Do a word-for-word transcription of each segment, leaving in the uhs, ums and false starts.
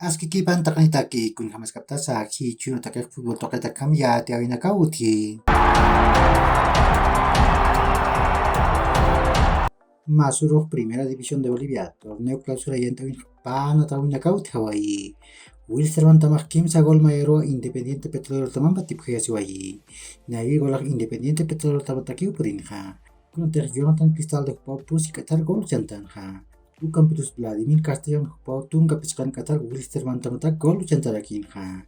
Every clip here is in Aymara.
Askikipan taqnitaki, kunjamaskaptasa jichhürutakix fútbol tuqitakham yatiyäwinakaw utji. Mä surux Primera División de Bolivia, torneo clausura yant'äwinx pä anatawinakaw utjawayi. Wilstermantamax kimsa gol mayaruw Independiente Petrolero tamamp atipjayasiwayi. Nayax golax Independiente Petrolero tamatakiw purinxa. Kunatix Jonathan Cristaldo jupaw pusi k'athar gol uchantanxa. Ukampirus Vladimir Castellón jupaw tunka phisqan k'athar Wilstermantamatak gol uchantarakinxa.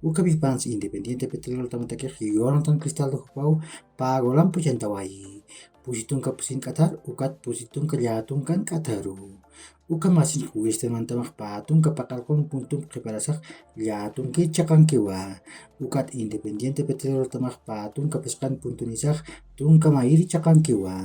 Ukapipansa Independiente Petrolero tamatakix Jonathan Cristaldo jupaw pä golamp uchantawayi. Pusi tunka pusin k'athar, ukat pusi tunka llätunkan k'atharu. Ukhamasinx Wilstermantamax pä tunka paqallqun puntump qhiparasax llätunkir chiqankiwa. Ukat Independiente Petrolero tamax pä tunka phisqan puntunisax tunka mayir chiqankiwa.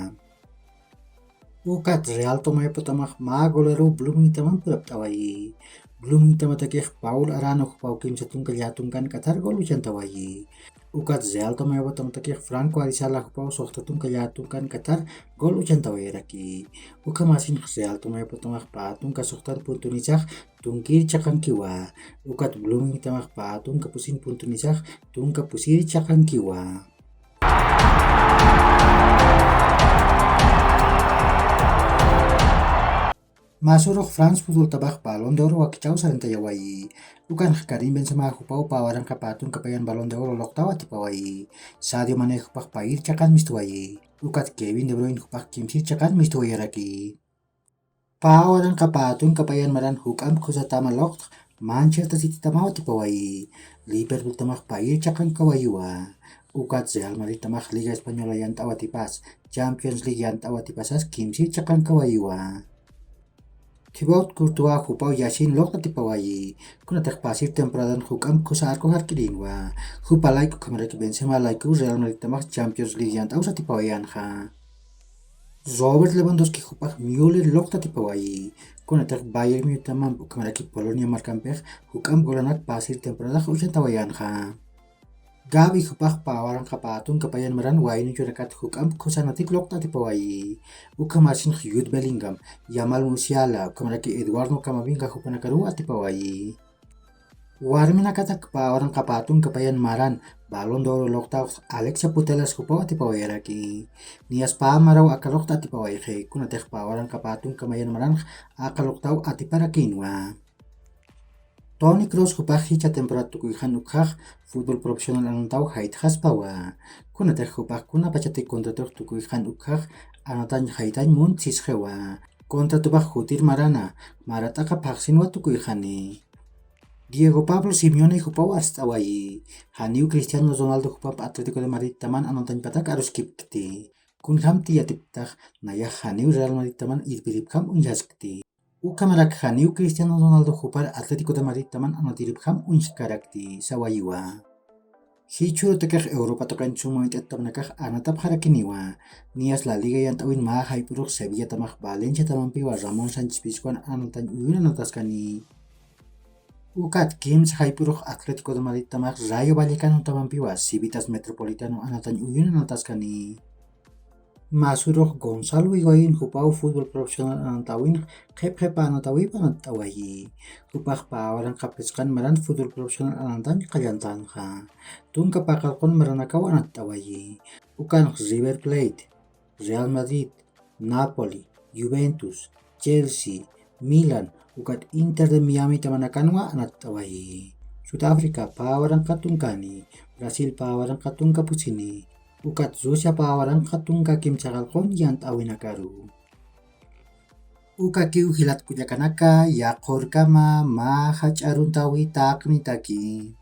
Ukat Real Tomayapo tamax mä golaruw Blooming tamamp purapt'awayi. Blooming tamatakix Paul Arano jupaw kimsa tunka llätunkan k'athar gol uchantawayi. Ukat Real Tomayapo tamatakix Franco Arizala jupaw suxta tunka llätunkan k'athar gol uchantawayaraki. Ukhamasinx Real Tomayapo tamax pä tunka suxtan puntunisax tunkir chiqankiwa. Ukat Blooming tamax pä tunka pusin puntunisax tunka pusir chiqankiwa. Mä surux France fútbol tamax Balón de Oro wakichäw sarantayawayi. Ukanx Karim Benzema jupaw pä waranqa pä tunka payan Balón de Oro luqtaw atipawayi. Sadio Mané jupax payir chiqan mistuwayi. Ukat Kevin De Bruyne jupax kimsir chiqan mistuwayaraki. Pä waranqa pä tunka payan maran juk'amp khusa tama luqtx Manchester City tamaw atipawayi. Liverpool tamax payir chiqankawayiwa. Ukat Real Madrid tamax Liga Española yant'aw atipas, Champions League yant'aw atipasas kimsir chiqankawayiwa. Thibaut Courtois jupaw yasin luqta atipawayi. Kunatix pasir temporadan juk'amp khusa arku jark'irinwa. Jupa layku ukhamaraki Benzema layku Real Madrid tamax Champions League yant'aw satipawayanxa. Robert Lewandowski jupax Müller luqta atipawayi. Kunatix Bayern Munich tamamp ukhamaraki Polonia markampix juk'amp golanak pasir temporadax uchantawayanxa. Gavi jupax pä waranqa pä tunka payan maran waynuchurakat juk'amp khusa anatik luqta atipawayi. Ukhamasinx Jude Bellingham, Jamal Musiala, ukhamaraki Eduardo Camavinga jupanakaruw atipawayi. Warminakatak pä waranqa pä tunka payan maran Balón de Oro luqtawx Alexia Putellas jupaw atipawayaraki. Niyas pä maraw aka luqta atipawayxi, kunatix pä waranqa pä tunka mayan maranx aka luqtaw atiparakinwa. Toni Kroos jupax jichha temporada tukuyxan ukhax fútbol profesional anantaw jaytxaspawa. Kunatix jupax kunapachatik contratox tukuyxan ukhax anatañ jaytañ munt sisxiwa. Contratopax jutir marana, marat'aqa phaxsinwa tukuyxani. Diego Pablo Simeone jupaw arst'awayi. Janiw Cristiano Ronaldo jupamp Atlético de Madrid taman anatañpatak aruskipkti. Kunjamti yatipktax nayax janiw Real Madrid taman irpiripjam uñjaskti. Ukhamarak janiw Cristiano Ronaldo jupar Atlético de Madrid taman anatiripjam uñjkarakti sawayiwa. Jichhürutakix Europa tuqin suma wint'at tamanakax anatapxarakiniwa. Niyas La Liga yant'äwin mä jayp'urux Sevilla tamax Valencia tamampiwa Ramón Sánchez Pizjuan anatañ uyun anataskani. Ukat kimsa jayp'urux Atlético de Madrid tamax Rayo Vallecano tamampiwa Civitas Metropolitano anatañ uyun anataskani. Mä surux Gonzalo Higuaín jupaw fútbol profesional anantawin qhip qhipa anatawip anatt'awayi. Jupax pä waranqa phisqan maran fútbol profesional anantañ qallantänxa. Tunka paqallqun maranakaw anatt'awayi. Ukanx River Plate, Real Madrid, Napoli, Juventus, Chelsea, Milan, ukat Inter de Miami tamanakanwa anatt'awayi. Sudáfrica pä waranqa tunkani, Brasil pä waranqa tunka pusini, ukat Rusia pä waranqa tunka kimsa qallqun yant'äwinakaru. Ukakiw jilat kullakanaka, yaqhurkama mä jach'a aruntawi taqnitaki.